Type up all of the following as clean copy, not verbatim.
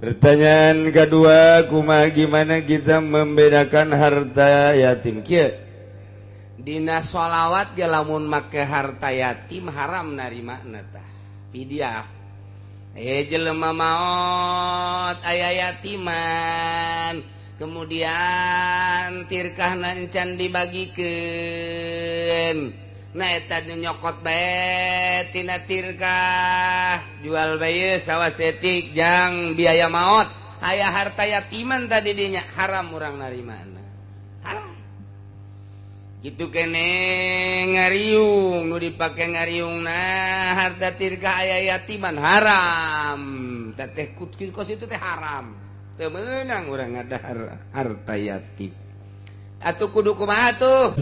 Pertanyaan kedua, kumaha gimana kita membedakan harta yatim? Kieu dina sholawat ge lamun make harta yatim haram narimana tah. Fidyah. Eh jelema maot aya yatiman, kemudian tirkahna encan dibagikeun. Nah eta nyokot bae tina tirkah, jual bae sawah setik jang biaya maot, aya harta yatiman tadi dinya haram urang narimana. Haram. Gitu kene ngariung nu dipake ngariung nah harta tirkah aya yatiman haram. Teteh kos itu teh haram. Teu meunang urang ngadahar harta yatim. Atuh kudu kumaha tuh?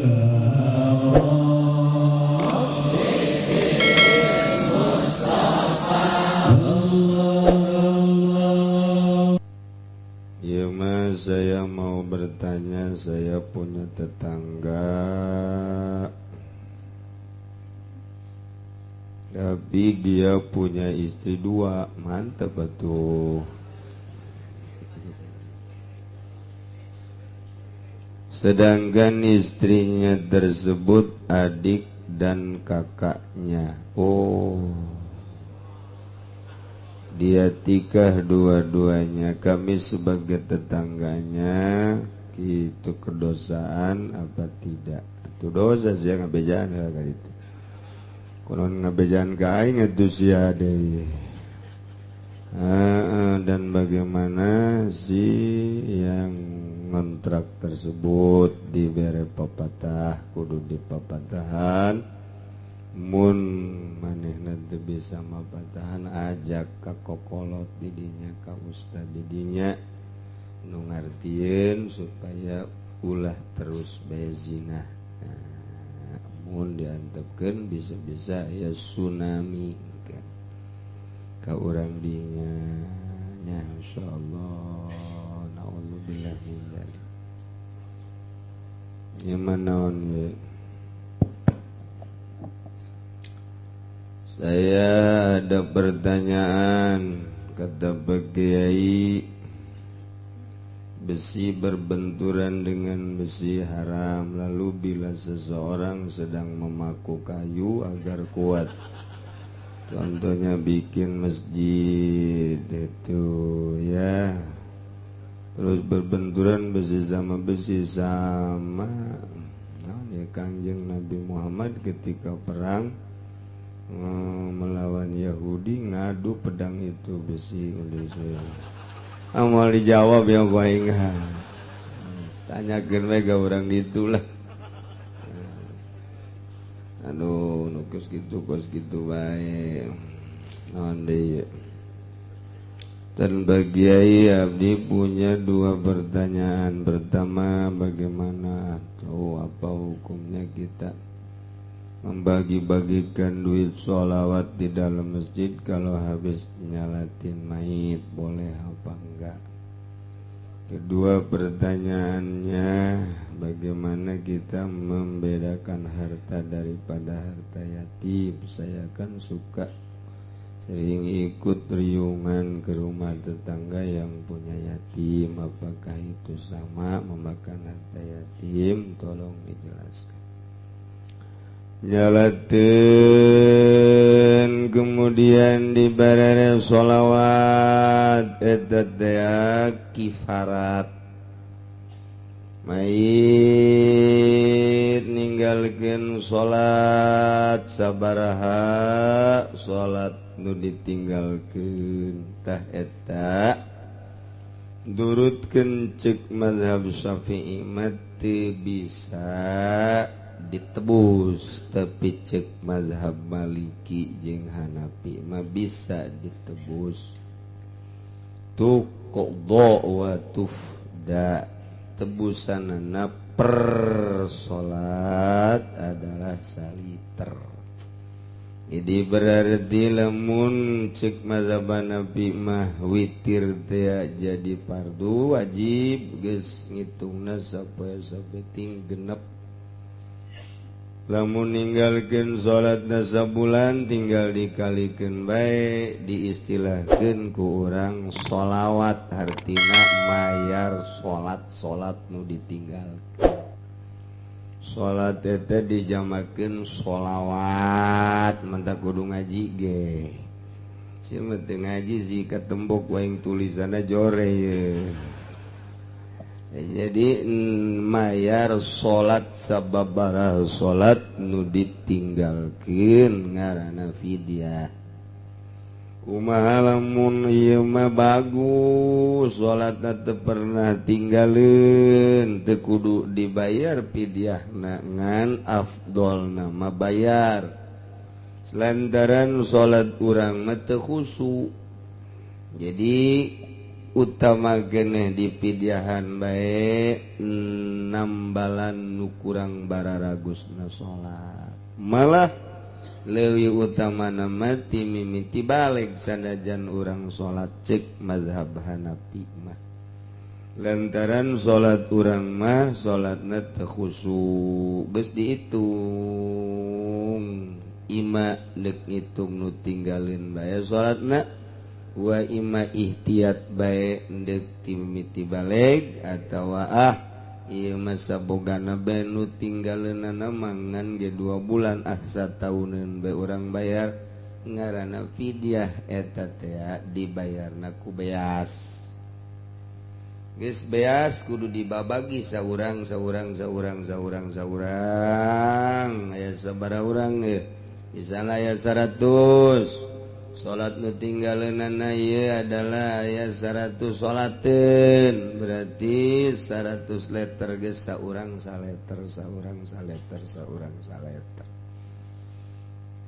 Ya mas, saya mau bertanya, saya punya tetangga tapi dia punya istri dua, mantap betul. Sedangkan istrinya tersebut adik dan kakaknya. Oh, dia tikah dua-duanya. Kami sebagai tetangganya itu kedosaan apa tidak? Itu dosa sih ngabejaan kali itu. Konon ngabejaan ka aing atuh sia deui. Dan bagaimana si yang ngontrak tersebut dibere papatah, kudu dipapatahan. Mun manehna teu bisa mapatahan ajak ka kokolot didinya, ka ustad didinya nu ngartieun supaya ulah terus bae zina. Nah, mun diantepkeun bisa-bisa ya tsunami kan ka urang dinya nya insyaallah. Naudzubillah min dzalik. Ya manaon ye. Saya ada pertanyaan, kata Pak Kiai, besi berbenturan dengan besi haram. Lalu bila seseorang sedang memaku kayu agar kuat, contohnya bikin masjid itu ya, terus berbenturan besi sama besi sama. Nah, ya Kanjeng Nabi Muhammad ketika perang melawan Yahudi ngadu pedang itu besi Indonesia. Amal dijawab yang paling tanyakeun we ka urang ditu lah. Aduh, nu kos kitu bae. Naon deui? Dan bagi abdi punya dua pertanyaan. Pertama, bagaimana atau apa hukumnya kita membagi-bagikan duit sholawat di dalam masjid kalau habis nyalatin mayit, boleh apa enggak? Kedua pertanyaannya, bagaimana kita membedakan harta daripada harta yatim? Saya kan suka sering ikut riungan ke rumah tetangga yang punya yatim. Apakah itu sama memakan harta yatim? Tolong dijelaskan. Nyalatin kemudian dibarere sholawat eta teh kifarat. Mayit ninggalkeun salat sabaraha salat nu ditinggalkeun tah eta durutkeun ceuk mazhab Syafi'i mah teu bisa ditebus, tapi cek mazhab Maliki jeung Hanafi mah bisa ditebus. Tuqda wa tufda, tebusanana per salat adalah saliter. Jadi berarti lamun cek mazhab Hanafi mah witir teh jadi fardu wajib geus ngitungna sapoe sapeting genep Lamun ninggalkeun salatna sabulan tinggal dikalikeun bae, diistilahkeun ku urang sholawat, hartina mayar salat-salat nu ditinggalkeun. Salat eta dijamakeun sholawat, mentak kudu ngaji ge. Sia mah teu ngaji sih katembok waing tulisanna jore ye. Jadi mayar salat sababaraha salat nu ditinggalkeun ngaranna fidyah. Kumaha lamun ieu mah bagus salatna teu pernah tinggalin, teu kudu dibayar fidyahna, ngan afdolna mah bayar. Lantaran salat urang mah teu khusyuk. Jadi utama geneh di pidyahan bae nambalan nu kurang bararagusna salat. Malah leuwih utamana mah ti mimiti balik sanajan urang salat cek mazhab Hanafi mah. Lantaran salat urang mah salatna teu khusyuk, geus dihitung ima deuk ngitung nu tinggalin bae salatna, wa ima ihtiyat bae ndek timiti balik atawa ah ieu mah sabogana bae nu tinggaleunana mangan ge 2 bulan ah satauneun bae urang bayar, ngaranna fidyah eta teh dibayarna ku beas. Geus beas kudu dibabagi saurang saurang saurang saurang saurang, aya sabaraha urang ye misalnya aya 100 salat nu tinggaleunana ieu adalah aya 100 salateun, berarti 100 letter geus saurang saleter saurang saleter saurang saleter.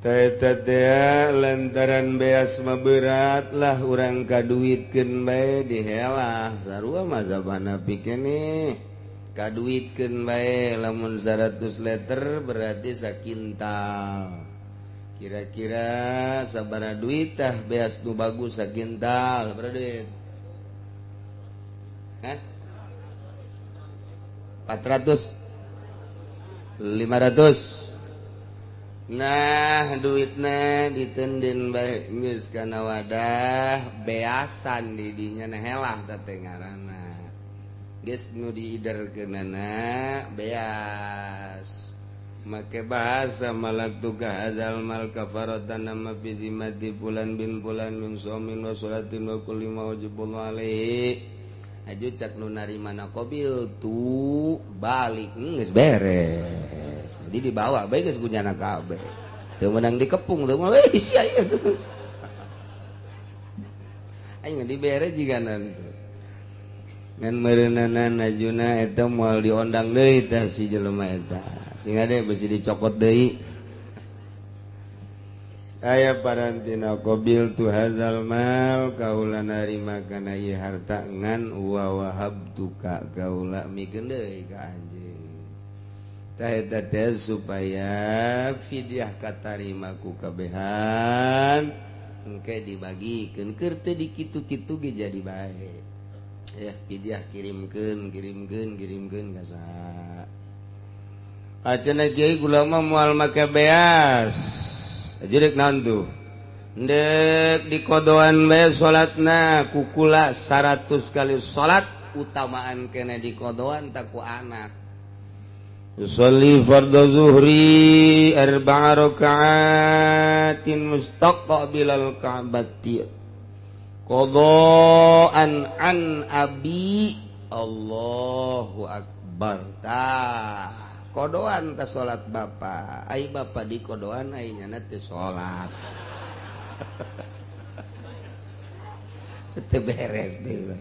Teh teh lantaran beas mah berat lah urang kaduitkeun bae dihelah sarua mazhab Hanafi keneh kaduitkeun bae lamun 100 letter berarti sakintal. Kira-kira sabaraha duit tah beas nu bagus sakintal berapa duit? Hah? 400 500. Nah duitna ditenden bae geus kana wadah beasan di dinya na helah teh teh ngaranna. Geus nu diiderkeunana beas. Make bahasa malak tuka hadzal mal kafaratan nama fi zimmati fulan bin fulan min somin wa salatin wa kulli ma wajibullah alaihi. Aju cak nu narima na qabil tu balik geus beres. Jadi dibawa bae geus kunyana kabeh. Teu meunang dikepung teu mah euy sia ieu tuh. Aing dibere jiga nanti. Ngan meureunana najuna eta moal diondang deui tah si jelema eta. Sehingga deh besi dicokot deui. Saya parantina qabil tu hadzal mal kaula narima kana ieu harta ngan wa wahabtuka kaula mikeun deui ka anjeun. Tah eta teh supaya fidyah katarima ku kabehan engke dibagikeun keur teu dikitu-kitu ge jadi bae. Ya fidyah kirimkeun kirimkeun kirimkeun ka saha. Acana kiai kula mah moal make beas. Aja naon tuh? Ndek dikodoan bae salatna kukula 100 kali salat utamaan kena dikodoan tak ku anak. Yusolli fardhu zuhri arba'a raka'atin mustaqbilal ka'bati qada'an an abi. Allahu akbar. Tah kodoan ka salat bapa, ai bapa di kodoan ai nyana teu salat. Teu beres deui.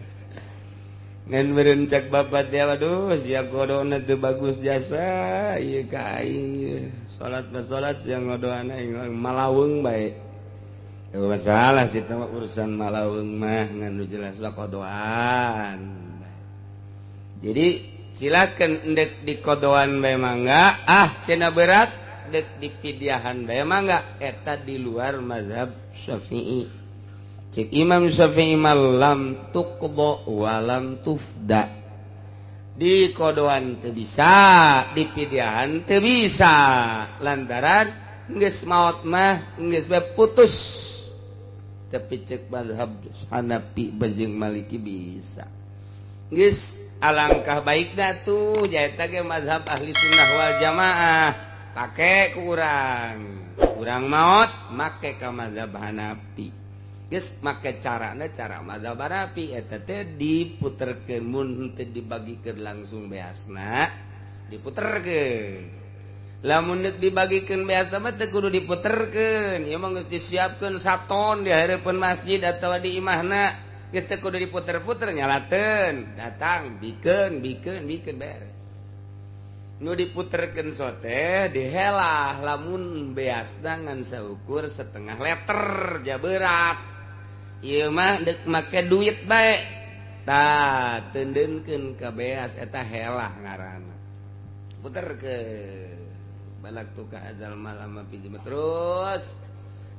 Ngan meureun cak bapa teh aduh sia kodona teu bagus jasa ieu ka aing. Salat mah salat sia ngodoan aing malaweung bae. Teu masalah sih teh urusan malaweung mah ngan nu jelas lah kodoan. Jadi silakan ndek di kodoan bae mangga, ah cenah berat dek di pidyahan bae mangga, eta di luar mazhab Syafi'i. Cek Imam Syafi'i malam tuqdo walam tufda. Di kodoan teu bisa, di pidiahan teu bisa, lantaran geus maot mah geus bae putus. Tapi cek mazhab Hanafi jeung Maliki bisa. Geus alangkah baikna tuh nyaeta ge mazhab Ahli Sunnah wal Jamaah pake ku urang. Urang maot make ka mazhab Hanafi. Geus make carana cara mazhab Hanafi eta teh diputerkeun, mun teu dibagikeun langsung beasna diputerkeun. Lamun deuk dibagikeun beas mah teu kudu diputerkeun, ieu mah geus disiapkeun saton di hareupeun masjid atawa di imahna, geus teu kudu diputer-puter, nyalateun, datang bikeun bikeun bikeun beres. Nu diputerkeun sote dihelah lamun beasna ngan saukur setengah liter ja berat. Ieu mah deuk make duit bae tah teundeunkeun ka beas eta helah ngaranna. Puterkeun balak tu ka azal malam pinjem terus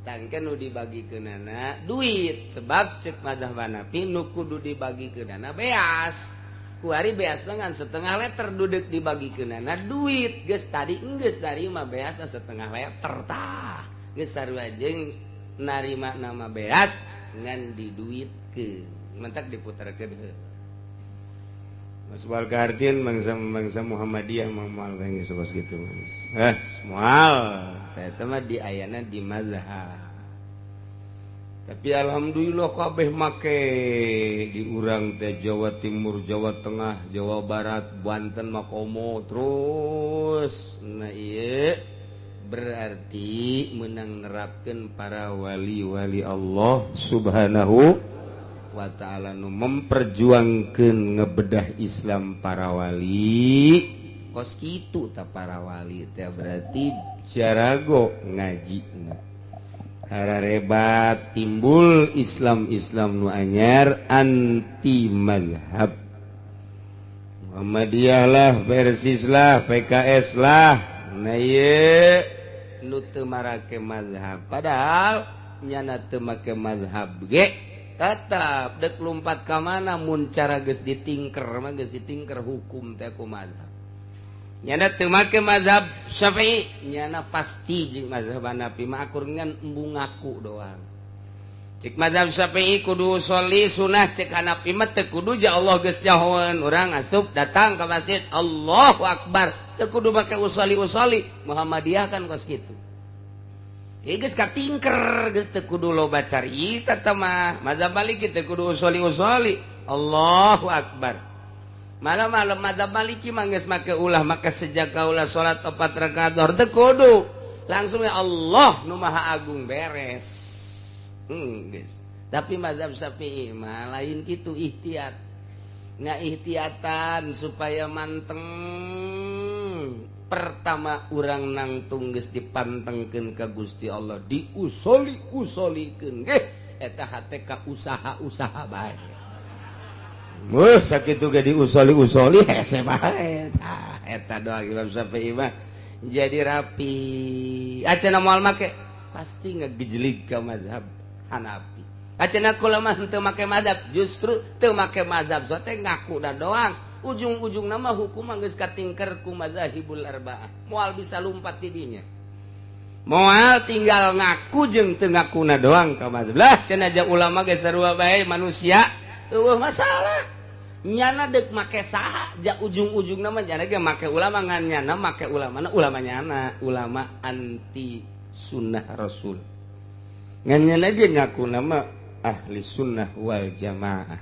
tangken nu dibagikeunana duit, sebab cek mazhab Hanafi nu kudu dibagikeunana beas. Kuari beas ngan setengah liter duduk dibagikeunana duit, geus tadi geus narima beasna setengah liter tah geus sarua jeung narima nama beas ngan diduitkeun, mentak diputerkeun heuh. Mas Walkartin bangsa-bangsa Muhammadiyah moal kayak gitu gitu. Moal eta mah di ayana di mazhab. Tapi alhamdulillah kabeh make di urang teh Jawa Timur, Jawa Tengah, Jawa Barat, Banten makomo terus. Nah ieu berarti menang nerapkeun para wali-wali Allah Subhanahu wa ta'ala nu memperjuangkeun ngebedah Islam para wali. Kos kitu ta para wali teh berarti jarago ngajina. Hararebat timbul Islam-Islam nu anyar anti mazhab. Muhammadiyah lah, Persis lah, PKS lah. Nah ieu nu teu marake mazhab, padahal nyana teu make mazhab ge tetap dek lompat ka mana mun cara geus ditingker mah geus ditingker hukum teh ku mazhab. Nyana teu make mazhab Syafi'i, nyana pasti jeung mazhab Hanafi mah akur ngan embung ngaku doang. Cek mazhab Syafi'i kudu sholli sunah, cek Hanafi mah teu kudu, ja Allah geus nyahoeun urang asup datang ka masjid Allahu Akbar teu kudu make usolli-usolli. Muhammadiyah kan kos kitu. Geus katingker geus teu kudu loba carita teh mah. Mazhab Maliki teu kudu usoli-usoli Allahu Akbar. Malam-malam mazhab Maliki mah geus make ulah maka sejak kaula salat 4 rakaat zuhur teu kudu langsung ya Allah nu Maha Agung beres. Geus. Tapi mazhab Syafi'i mah lain kitu, ihtiyat. Ngaihtiyatan supaya manteng. Pertama urang nangtung geus dipantengkeun ka Gusti Allah, diusoli-usolikeun geh eta hate ka usaha-usaha bae. Meuh sakitu ge diusoli-usoli hese bae. Tah eta doa Imam Syafi'i mah jadi rapi. Acana moal make pasti ngegejlig ka mazhab Hanafi. Acana kula mah henteu make mazhab, justru teu make mazhab sote ngaku da doang. Ujung-ujung nama hukum geus katingker ku mazahibul arba'ah. Moal bisa lumpat di dinya. Moal tinggal ngaku jeung teu ngakuna doang ka mazhab. Lah cenah aja ulama geus sarua bae manusia, eueuh masalah. Nyana deuk make saha ja ujung-ujung nama nyana ge make ulama ngan nyana make ulamana ulama nyana, ulama anti sunnah rasul. Ngan nyana ge ngaku nama ahli sunnah wal jamaah.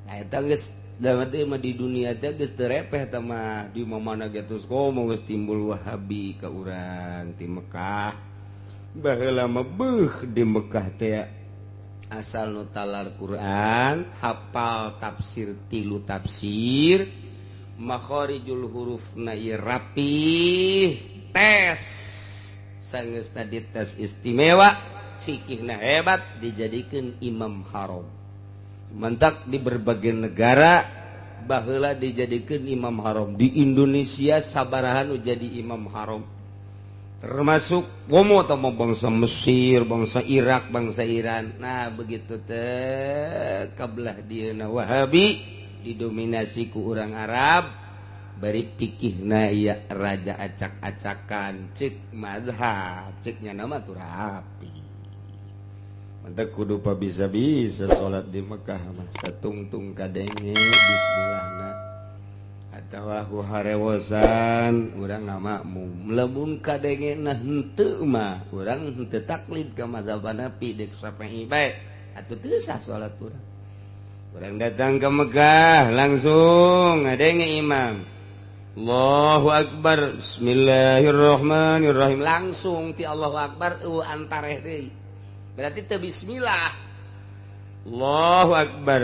Nah eta geus di dunia teh geus teu repeh teh mah di mana ge terus komo geus timbul Wahabi ka urang di Mekah. Baheula mah beuh di Mekah teh asal nu talar Quran, hafal tafsir tilu tafsir, makharijul hurufna ieu rapih, tes sanggeus tadi tes istimewa, fikihna hebat dijadikeun imam haram. Mentak di berbagai negara baheula dijadikeun imam haram. Di Indonesia sabaraha nu jadi imam haram, termasuk komo atau bangsa Mesir, bangsa Irak, bangsa Iran. Nah begitu teh kabelah dieuna Wahabi Didominasi ku urang Arab bari pikihna ieu raja acak-acakan cek mazhab ceknya nama tuh rapi. Mantap kudu pa bisa-bisa salat di Mekah mah satungtung kadenge bismillahna atawa harewosan urang ngamakmum lamun kadenge na henteu mah urang henteu taklid ka mazhab Hanafi deuk Syafi'i bae atuh teu sah salat urang. Urang datang ke Mekah langsung ngadenge imam Allahu Akbar bismillahirrahmanirrahim langsung ti Allahu Akbar eueuh antareh deui berarti teu bismillah. Allahu Akbar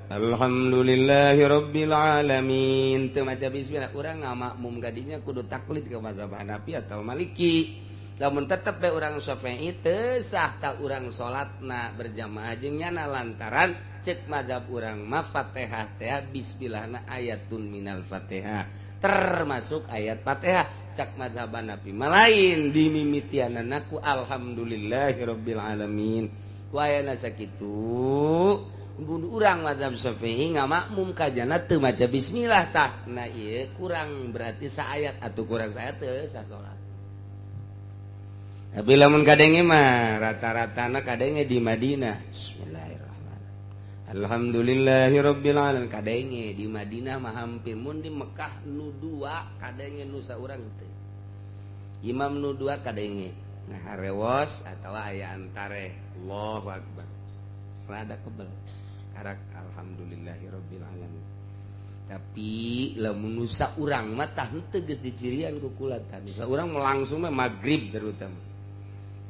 alhamdulillahirabbil alamin teu maca bismillah urang ngamakmum kadinya kudu taklid ke mazhab Hanafi atau Maliki. Lamun tetep bae urang Syafi'i teu sah ta urang salatna berjamaah jeung nyana lantaran cek mazhab urang mah Fatihah teh bismillahna ayatun minal Fatihah termasuk ayat Fatihah. Cak mazhab Hanafi mah lain dimimitianana ku alhamdulillahirabbil alamin ku ayana sakitu urang mazhab Syafi'i ngamakmum kajana teu maca bismillah tah. Nah ieu kurang berarti saayat atau kurang saayat teu sah salat. Tapi lamun kadenge mah rata-ratana kadenge di Madinah bismillahirrahmanirrahim alhamdulillahirabbil alamin kadenge di Madinah mah hampir mun di Mekah nu dua kadenge nu saurang teu imam nu dua kadenge nah harewos atawa aya antare Allahu akbar rada kebel karak alhamdulillahirabbil alamin. Tapi lamun nu saurang mah tah henteu geus dicirian ku kula tah nu saurang langsung mah magrib terutama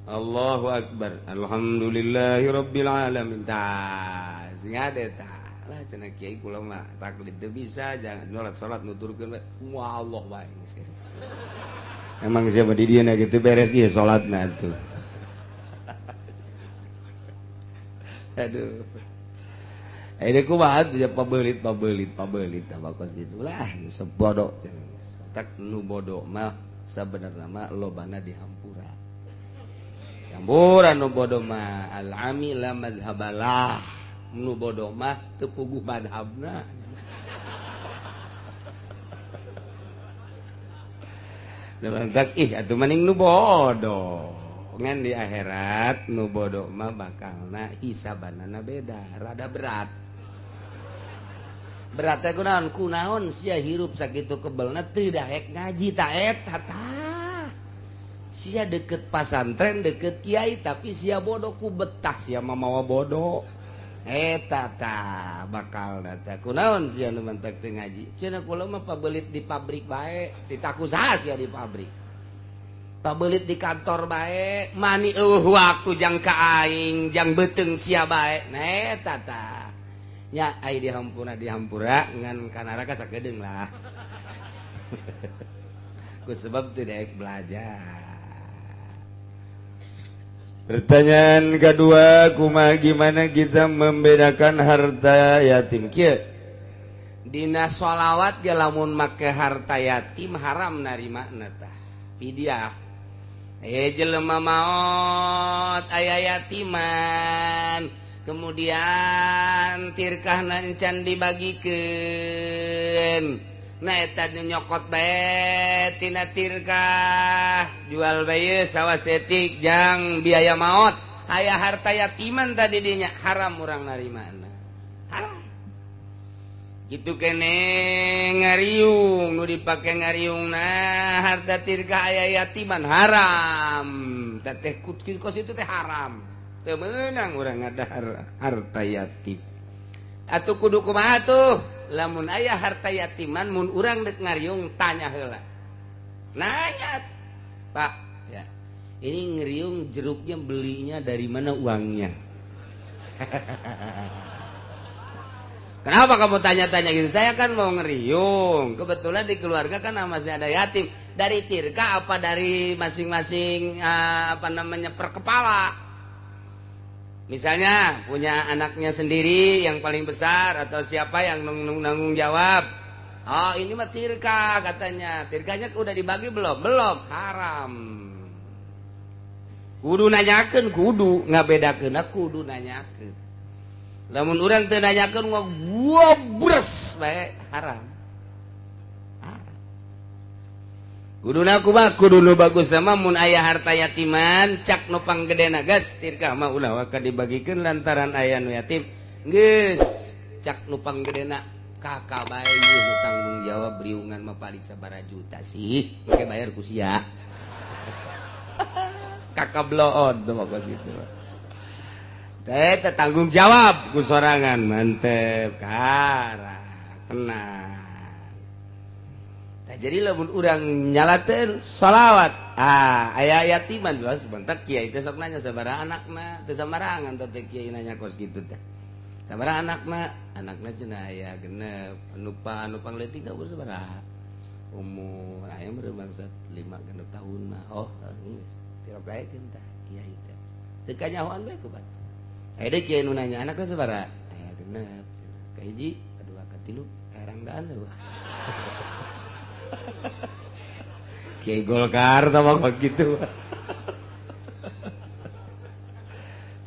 Allahu akbar alhamdulillahirabbil alamin tah sing ade tah lah cenah kiai kula mah taklid teu bisa jangan nolak salat nuturkeun wah Allah wae geus. Emang siapa di dieu kitu beres ieu salatna atuh. Aduh. Ini kumaha tuh pabelit pabelit pabelit tah bakos kitu lah sebodoh cenah. Tak nu bodoh mah sabenerna mah lobana dihampura. Hampura nu bodoh mah al-ami la madhabalah. Nu bodoh mah teu puguh madhabna. Tak ih atuh maning nu bodoh. Ngan di akhirat nu bodoh mah bakalna hisabanana beda, rada berat. Berat teh kunaon? Kunaon sia hirup sakitu kebelna teu daek ngaji ta eta tah. Sia deket pasantren, deket kiai tapi sia bodoh ku betah sia mah mawa bodoh. Eta tah bakalna teh kunaon sia nu mantak teu ngaji. Cenah kula mah pabelit di pabrik bae, ditaku saha sia di pabrik. Pabelit di kantor bae, mani eueuh waktu jang ka aing, jang beuteung sia bae. Nah eta tah. Nya ai dihampura dihampura ngan ka neraka sakedeung lah. Ku sebab teu daek belajar. Pertanyaan kedua, kumaha gimana kita membedakan harta yatim? Kieu. Dina sholawat ge lamun make harta yatim haram narimana tah. Fidyah. Jelema maot aya yatiman, kemudian tirkah encan dibagikeun. Nah eta nyokot bae tina tirkah, jual bae sawah setik jang biaya maot. Aya harta yatiman tadi dinya haram urang narimana. Haram. Gitu kene ngariung nu dipake ngariung nah harta tirkah aya yatiman haram. Teteh kos itu teh haram. Teu meunang urang ngadahar harta yatim. Atuh kudu kumaha tuh? Lamun aya harta yatiman mun urang dek ngariung tanya heula. Nanya, Pak, ya. Ini ngeriung jeruknya belinya dari mana uangnya? Kenapa kamu tanya-tanya gitu? Saya kan mau ngeriung. Kebetulan di keluarga kan masih ada yatim. Dari tirka apa dari masing-masing apa namanya per kepala? Misalnya punya anaknya sendiri yang paling besar atau siapa yang nanggung jawab. Oh ini mah tirka katanya. Tirkanya udah dibagi belum? Belum. Haram. Kudu nanyakeun, kudu ngabedakeun, kudu nanyakeun. Lamun urang teu nanyakeun mah Wobres bae haram. Kuduna kumaha kudu nu bagus sama mun aya harta yatiman cak nu panggedena geus tirkah mah ulah waka dibagikeun lantaran aya nu yatim geus cak nu panggedena kakak bae nu tanggung jawab riungan mah paling sabaraha juta sih engke bayar ku sia kakak bloon tuh mah kos kitu teh tanggung jawab ku sorangan mantep kara tenang. Nah, jadi lamun urang nyalateun sholawat aya yatiman jelas bentak kiai teh sok nanya sabaraha anakna teu samarangan teh kiai nanya kos kitu teh sabaraha anakna anakna cenah aya genep anu pangletik da sabaraha umur aya meureun bangsa 5 genep tahun mah oh geus tirok baekeun tah kiai teh teu kanyahoan bae ku batu aya deui kiai nu nanya anakna sabaraha aya genep cenah ka hiji kadua katilu herangdaan eueuh. Kiai Golkar sama kos gitu.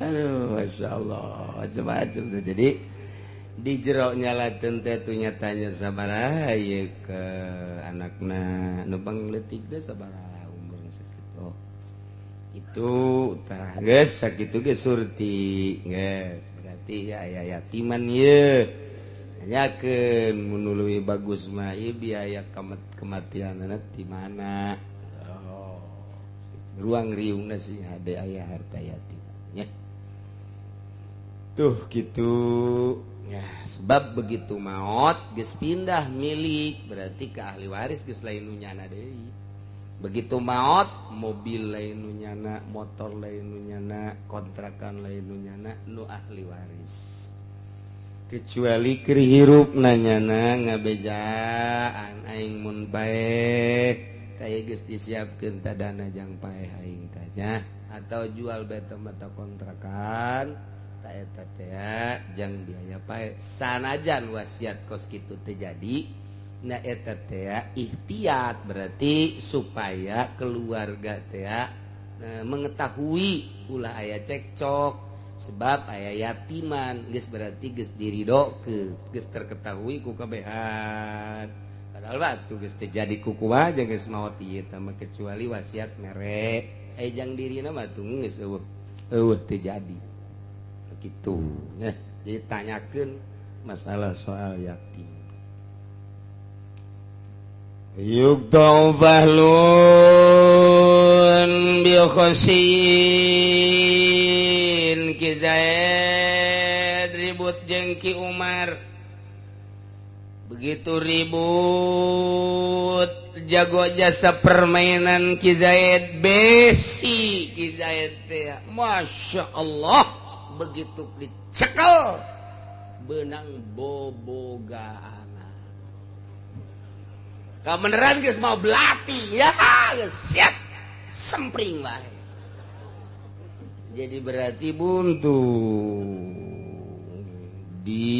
Aduh, masya Allah, macam-macam tuh. Jadi di jero nyalateun teh tuh nyatanya sabaraha ieu ke anakna nu pangleutik teh sabaraha umurna sakitu. Oh. Itu tah geus sakitu ge surti geus berarti ya aya yatiman ieu. Nanyakeun mun leuwih bagus mah ieu biaya kematianana di mana. Oh, ruang riungna sih hade aya harta yatim nya. Tuh gitu ya, sebab begitu maot geus pindah milik berarti ke ahli waris geus lain nu nyana deui. Begitu maot mobil lain nu nyana, motor lain nu nyana, kontrakan lain nu nyana, nu ahli waris. Kecuali keur hirup nanyana ngabejaan aing mun paeh teh geus disiapkeun tah dana jang paeh aing tah nya atau jual bae mata kontrakan tah eta teh jang biaya paeh sanajan wasiat kos kitu teh jadi na eta teh ikhtiat berarti supaya keluarga teh mengetahui ulah aya cekcok sebab aya yatiman geus berarti geus diridokeun geus terketahui ku kabehan padahal batu geus teu jadi kuku aja geus maot ieu teh mah kecuali wasiat mere aya jang dirina mah tuh geus eueuh eueuh teu jadi kitu nya. Jadi tanyakeun masalah soal yatim. Yugdau bahlun bi khosin Ki Zaid ribut jeung Ki Umar. Begitu ribut jago jasa permainan Ki Zaid besi Ki Zaid teh Masya Allah begitu dicekel benang bobogaan. Kebeneran geus mau belati ya geus siap sempring wae. Jadi berarti buntu di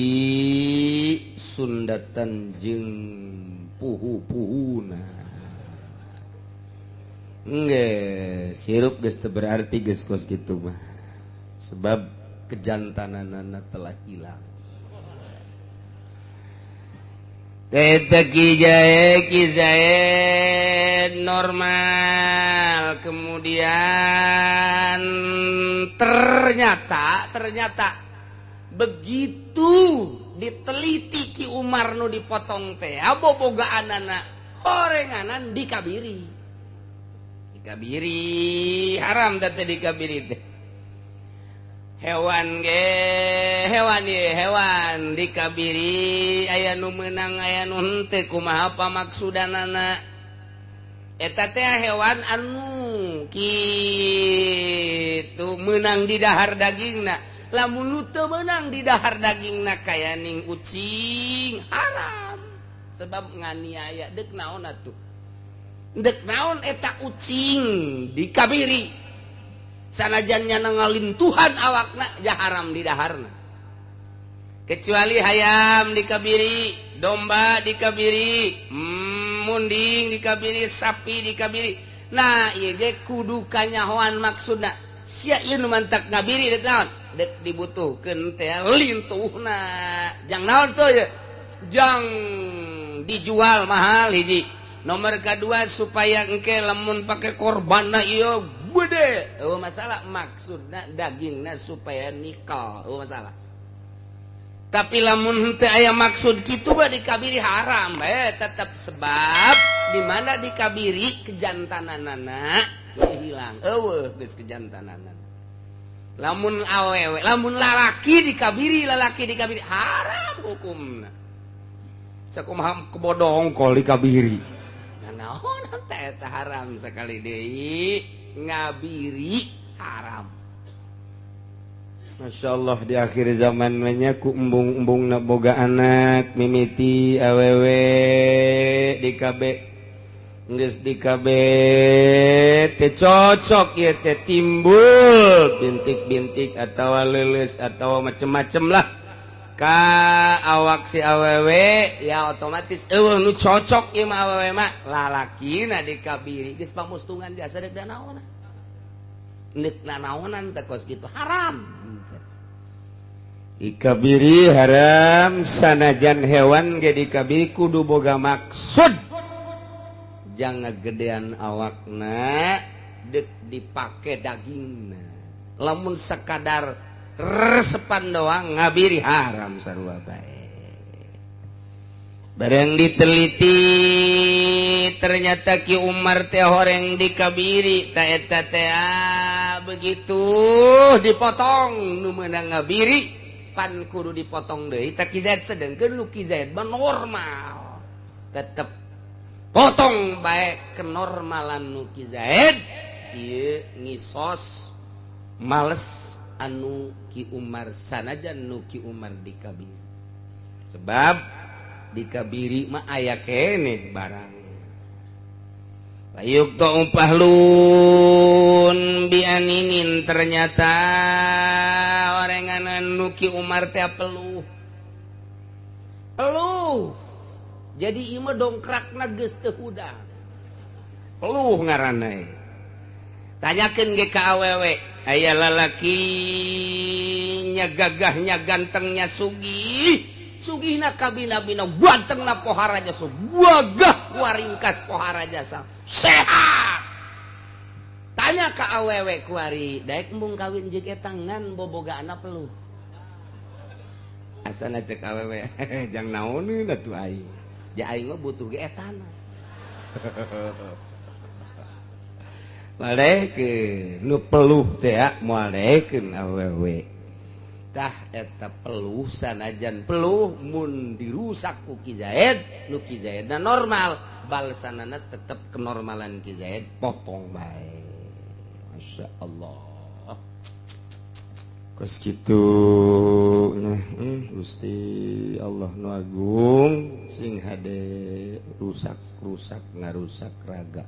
sundatan jeung puhu-puhuna. Geus sirup geus teu berarti geus kos kitu mah. Sebab kejantananana telah hilang. Ki Zaid normal kemudian ternyata begitu diteliti Ki Umar nu dipotong teh bobogaanana orenganan dikabiri haram teh dikabiri teh hewan ge hewan ye hewan dikabiri aya nu meunang aya nu henteu kumaha pamaksudanana eta teh hewan anu kitu meunang di dahar dagingna lamun nu teu meunang di dahar dagingna kaya ning ucing haram sebab nganiaya deuk naon atuh deuk naon eta ucing dikabiri sanajannya ngalintuhan awakna ya haram di daharna kecuali hayam dikabiri, domba dikabiri, munding dikabiri, sapi dikabiri. Nah ieu ge kudu kanyahoan maksudna sia ieu nu mantak ngabiri deuk naon dek dibutuhkeun teh lintuhna jang naon tuh ya jang dijual mahal hiji. Nomor kedua supaya engke lamun pake korban na ieu gede eueuh masalah, maksudna dagingna supaya nikel eueuh masalah. Tapi lamun teu aya maksud kitu mah dikabiri haram bae tetep, sebab di mana dikabiri kejantananana hilang eueuh geus kejantananana. Lamun awewe lamun lalaki dikabiri, lalaki dikabiri haram hukumna. Sakumaha kebodong kol dikabiri. Naon teh eta haram sekali deui ngabiri haram. Masya Allah di akhir zaman nya ku embung-embung na boga anak mimiti awewe di KB geus di KB teh cocok ieu teh timbul bintik-bintik atawa leuleus atawa macem-macem lah ka awak si awewe ya otomatis eueuh nu cocok ieu mah awewe mah lalakina dikabiri geus pamustungan biasa dek naonan nek nanaonan teh kos kitu haram. Dikabiri haram sanajan hewan ge dikabiri kudu boga maksud jangan gedean awakna dek dipake dagingna. Lamun sekadar resepan doang ngabiri haram sarua bae. Barang diteliti ternyata Ki Umar teh horeng dikabiri ta eta teh begitu dipotong nu meunang ngabiri pan kudu dipotong deui ta Ki Zaid, sedengkeun nu Ki Zaid mah normal tetep potong bae kenormalan nu Ki Zaid ieu ngisos males anu Ki Umar sanajan nu Ki Umar dikabiri. Sebab dikabiri mah aya keneh barang. Layuk ta'u pahlun bianinin ternyata orenganan nu Ki Umar teh peluh. Peluh. Jadi ieu mah dongkrakna geus teu hudang. Peluh ngaranna. Tanyakeun ge ka awewe, aya lalaki nya gagahnya gantengnya sugih, sugihna kabina-bina gantengna pohara jasa gagah waringkas pohara jasa sehat. Tanya ka awewe kuari daek embung kawin jeung eta ngan bobogaana peluh. Asana cek awewe jang naoneun atuh aing. Ja aing mah butuh ge etana. Malekeun nu peluh teh moal daekeun awewe. Tah eta peluh sanajan peluh mun dirusak ku Ki Zaid, nu Ki Zaidna normal, balesanana tetep kenormalan Ki Zaid potong bae. Masya Allah. Kos kitu nya Gusti Allah nu agung sing hade rusak-rusak ngarusak raga.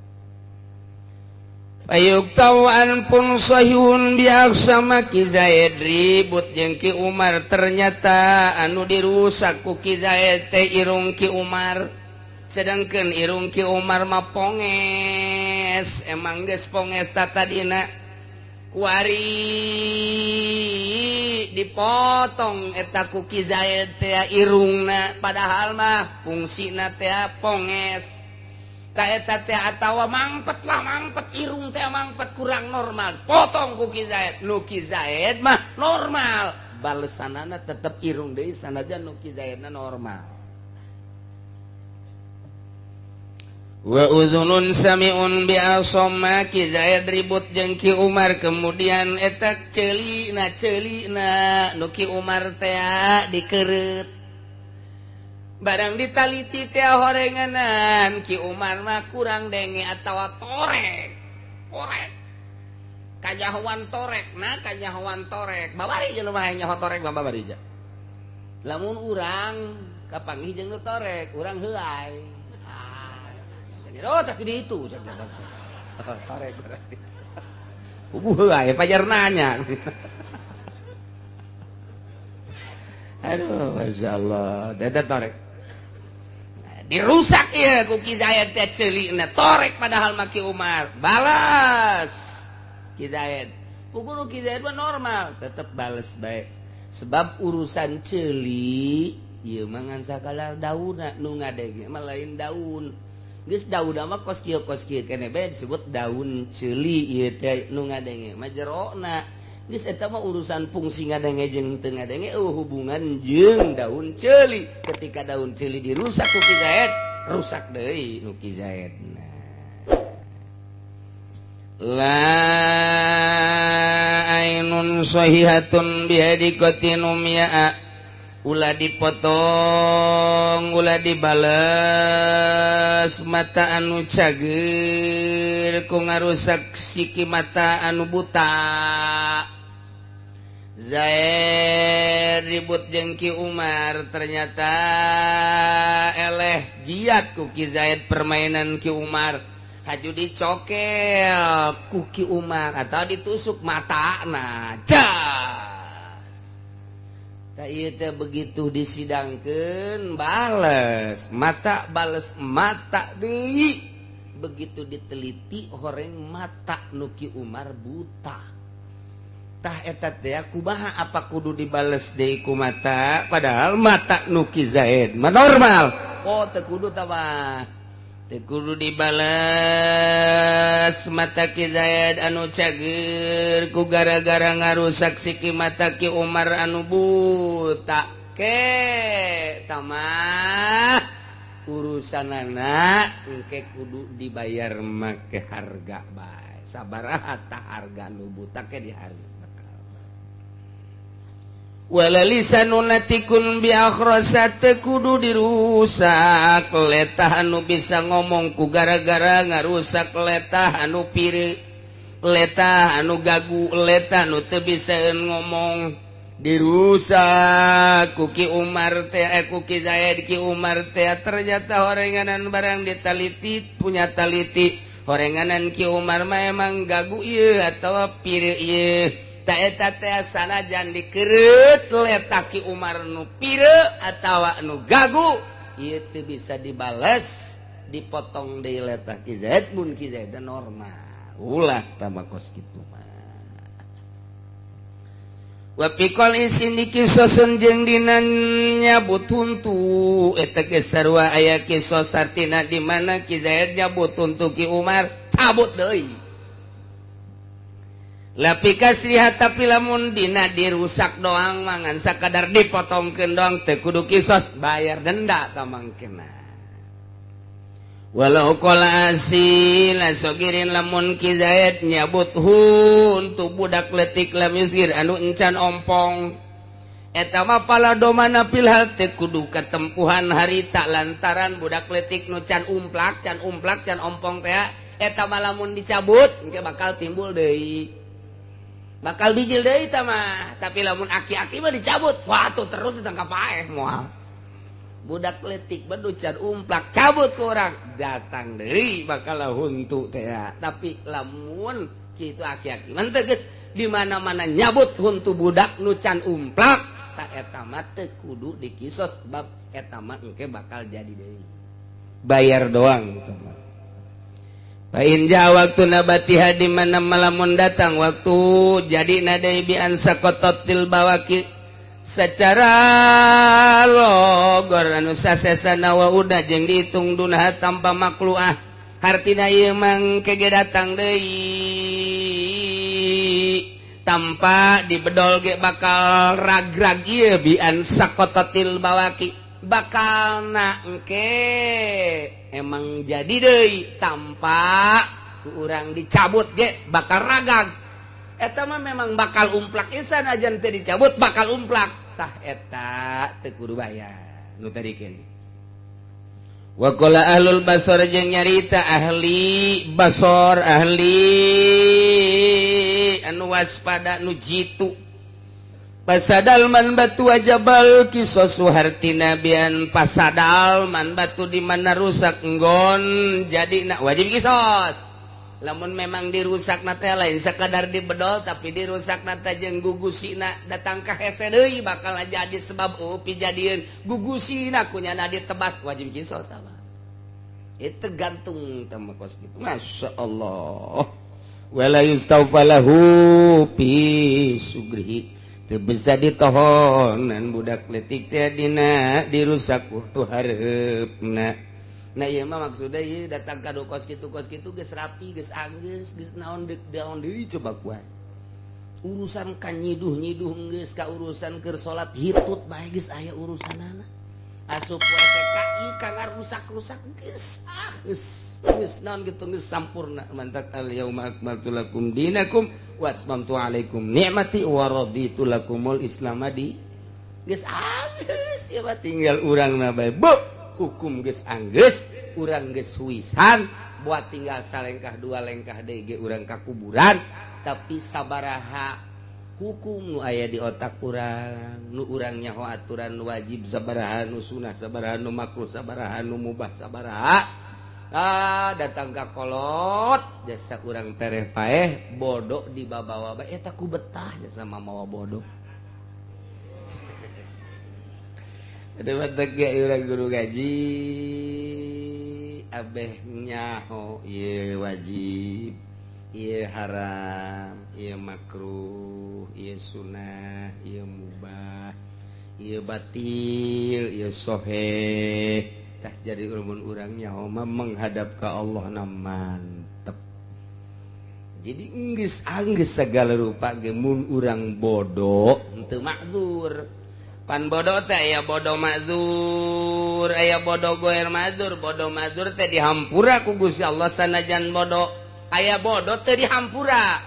Ayuk tawan pun sahihun biaksama Ki Zaid ribut jeung Ki Umar ternyata anu dirusak ku Ki Zaid teh irung Ki Umar, sedangkan irung Ki Umar mah ponges, emang geus ponges tatadina kuari dipotong eta ku Ki Zaid teh irungna padahal mah fungsina teh ponges. Eta teh atawa mangpet lah mangpet irung teh mangpet kurang normal potong ku Ki Zaid, nu Ki Zaid mah normal balesanana tetep irung deui sanajan nu Ki Zaidna normal. Wa udzunun sami'un bi asma Ki Zaid ribut jeung Ki Umar kemudian eta ceulina ceulina nu Ki Umar teh dikereut. Barang ditaliti teh horenganan Ki Umar mah kurang denge atawa torek. Torek. Kajahoan torek, nah kajahoan torek. Babari jeung mah nyaho torek mah babari ja. Lamun urang kapanggih jeung nu torek, urang heuay. Ah. Jadi oh tas di ditu torek berarti. Puguh heuay pajar nanya. Aduh, Masya Allah. Dada torek. Dirusak ya ku Ki Zaid teh ceulina torek padahal mah Ki Umar. Balas Ki Zaid. Puguh nu Ki Zaid mah normal, tetep bales bae. Sebab urusan ceuli ieu mah ngan sakadar daunna, nu ngadenge mah lain daun. Geus daun mah kos kieu keneh bae disebut daun ceuli ieu teh, nu ngadenge mah jerona. Geus eta mah urusan fungsi ngadenge jeung teu ngadenge eueuh hubungan jeung daun ceuli. Ketika daun ceuli dirusak ku Ki Zaid, rusak deui nu Ki Zaid. La ainun sahihatun bihadiqatin umya, ulah dipotong ulah dibales mata anu cager ku ngarusak siki mata anu buta. Zaid ribut jeung Ki Umar, ternyata eleh giat ku Ki Zaid permainan Ki Umar, haju dicokel ku Ki Umar atau ditusuk mata. Nah jas tak ieu teh begitu disidangkeun bales mata, bales mata deui. Begitu diteliti horeng mata nu Ki Umar buta. Tah eta teh kumaha, apa kudu dibales deui ku mata padahal mata nu Ki Zaid mah normal? Oh teu kudu tah mah, teu kudu dibales mata Ki Zaid anu cager ku gara-gara ngarusak siki mata Ki Umar anu buta. Ke tamah urusanana engke kudu dibayar make harga bae, sabaraha tah harga nu buta ke diharga. Wala lisanu natikun bi akhrasa, teu kudu dirusak letah anu bisa ngomong ku gara-gara ngarusak letah anu pire, letah anu gagu, letah anu teu bisaeun ngomong dirusak ku Ki Umar teh, ku Ki Zaid. Ki Umar teh ternyata horenganan barang ditaliti punya taliti horenganan Ki Umar mah emang gagu ieu atawa pire ieu. Ta eta teh sanajan dikereut letah Ki Umar nu pire atawa nu gagu ieu teu bisa dibales, dipotong deui letah Ki Zaid mun Ki Zaid normal. Ulah tama kos kitu mah. Wa piqol isin kisosun jeung dina nyabut huntu eta ge sarua aya kisos, artina di mana Ki Zaid nyabut huntu Ki Umar cabut deui. Lapi kasriha, tapi lamun dina dirusak doang mangan sakadar dipotongkeun doang teu kudu kisos, bayar denda tamangkena. Walau qala asil sogirin, lamun Ki Zaid nyabut huntu budak letik lam yusir anu encan ompong eta mah pala domana pilhal teu kudu katempuhan harita, lantaran budak letik nu can umplak can umplak can ompong teh eta mah lamun dicabut engke bakal timbul deui, bakal bijil deui ta mah. Tapi lamun aki-aki mah dicabut, wah tuh terus ditangkap paeh moal. Budak letik bedu can umplak cabut ke orang datang deui bakal huntu teh. Tapi lamun kitu aki-aki mah teu geus di mana-mana nyabut huntu budak nu can umplak ta eta mah teu kudu dikisos, sebab eta mah engke bakal jadi deui, bayar doang teh mah. Pain ja waktu nabatiha di mana malamun datang waktu jadi nadai bi ansa kototil bawaki secara logor anu sasesana wa udah jeung dihitung dunha tanpa makluah, hartina ieu mah kege datang deui tanpa dibedol ge bakal ragrag ieu bi ansa kototil bawaki bakal na engke emang jadi deui tanpa urang dicabut ge bakal ragag. Eta mah memang bakal umplak isan aja teu dicabut bakal umplak tah eta teu kudu bayar nu tadi keun. Wa qala ahlul basor jeung nyarita ahli basor, ahli anu waspada nu jitu, pasadal man batu wajabal kisos, hartina bian pasadal man batu di mana rusak nggon jadi nak wajib kisos. Lamun memang dirusak na teh lain sekadar dibedol tapi dirusak na teh jeung gugusina datang ka hese deui bakal jadi sebab pijadieun gugusina kunyana ditebas wajib kisos sama. Itu tergantung teh kos kitu. Masya Allah. Wala yustawfalahu fi sugrihi teu bisa ditohonan budak leutik teh dina dirusak ku hareupna. Nah ieu mah maksudna ieu datang ka kos kitu geus rapi geus anggeus geus naon deuk daun deui coba kuat. Urusan ka nyiduh-nyiduh geus ka urusan keur salat hitut bae geus aya urusanana. Asup TKI ka ngarusak-rusak geus ah geus geus naon kitu geus sampurna mantak al yauma akmaltu lakum dinakum wa atmamtu alaikum ni'mati wa raditu lakumul islam di geus anggeus ieu mah tinggal urangna bae bu hukum geus anggeus urang geus huisan buat tinggal salengkah dua lengkah deui ge urang ka kuburan tapi sabaraha hukum nu aya di otak urang nu urang nyaho aturan wajib sabaraha nu sunah sabaraha nu makruh sabaraha nu mubah sabaraha ah datang ka kolot jasa urang tereh paeh bodoh dibabawa bae eta ku betah jasa mamawa bodoh. Ada batak ge urang guru gaji abeh nyaho ieu wajib ieu haram ieu makruh ieu sunah ieu mubah ieu batil ieu soheh. Tah jadi ulmun urang nyaho mah menghadap ka Allah na mantep. Jadi enggeus anggeus segala rupa ge mun urang bodoh henteu makdzur. Pan bodoh teh aya bodoh makdzur, aya bodoh goer makdzur, bodoh makdzur teh dihampura ku Gusti Allah sanajan bodoh. Aya bodoh teh dihampura.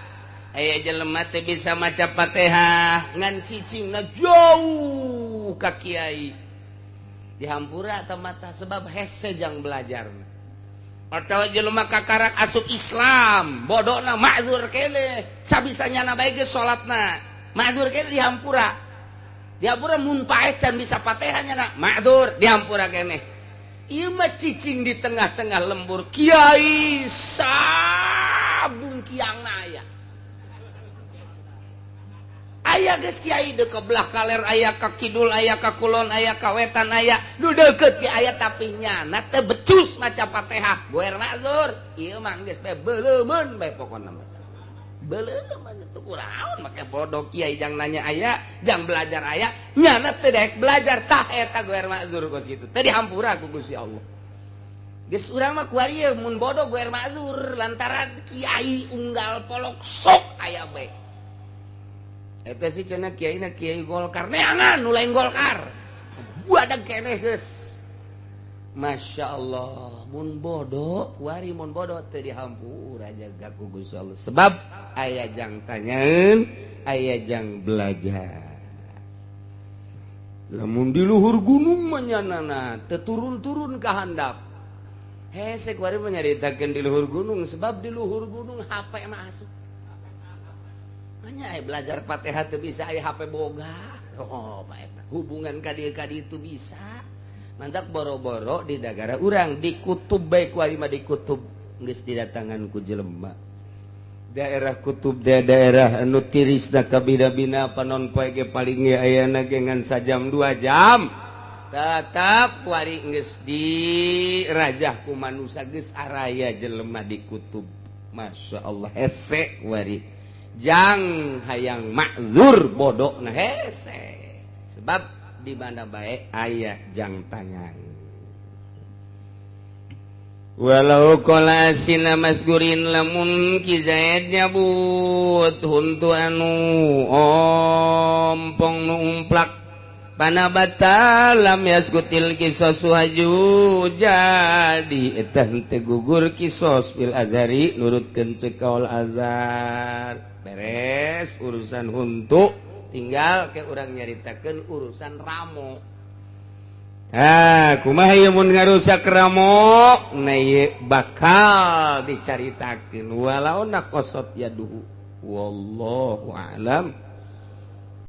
Aya jelema teh bisa maca Fatihah ngan cicingna jauh ka kiai. Dihampura teh mata sebab hese jang belajar. Atawa jelema kakarak asup Islam, bodohna makdzur keneh, sabisanya na bae geus salatna. Makdzur keneh dihampura. Dihampura mun paeh can bisa Fatihah nya na makdzur dihampura keneh. Ieu mah cicing di tengah-tengah lembur kiai sabung kiangna aya. Aya geus kiai deuk ka belah kaler aya ka kidul aya ka kulon aya ka wetan aya nu deukeut ge aya tapi nyana teu becus maca Fatihah goer makdzur. Ieu mah geus bae beuleumeun bae pokona mah. Beuleumeun teu kuraon make bodoh kiai jang nanya aya jang belajar aya nyana teu daek belajar tah eta goer makdzur kos kitu teu dihampura ku Gusti Allah. Geus urang mah kuari ieu mun bodoh goer makdzur lantaran kiai unggal polok sok aya bae. Eta sih cenah kiaina kiai Golkar neangan nu lain Golkar. Buadag keneh geus. Masya Allah mun bodoh kuari mun bodoh teu dihampura jaga ku Gusti Allah sebab aya jang tanyaeun aya jang belajar. Lamun di luhur gunung mah nyanana teu turun-turun ka handap. Hese kuari mah nyaritakeun di luhur gunung sebab di luhur gunung HP mah asup. Manya aya belajar Fatihah teu bisa aya HP boga. Oh, bae hubungan ka dieu ka ditu bisa. Mantak boro-boro di dagara urang di kutub bae kuari mah di kutub geus didatangan ku jelema. Daerah kutub daerah anu tirisna kabina-bina panon poe ge paling ge ayana ge ngan sajam 2 jam. Tetap kuari geus di rajah ku manusa geus araya jelema di kutub. Masya Allah hese kuari. Jang hayang makdzur bodoh nah hese. Sebab di mana bae aya jang tangan. Walau qala sina masgurin lamun ki Zaid nyabut huntu anu ompong nu umplak panabata lam yaskutil kisos haju jadi eta henteu gugur kisos fil azhari nurutkeun ceuk kaul azhar. Beres urusan huntu tinggal ke urang nyaritakeun urusan ramo. Ah, kumaha ieu mun ngarusak ramo? Nah ieu bakal dicaritakeun walau naqasat yaduhu. Wallahu a'lam.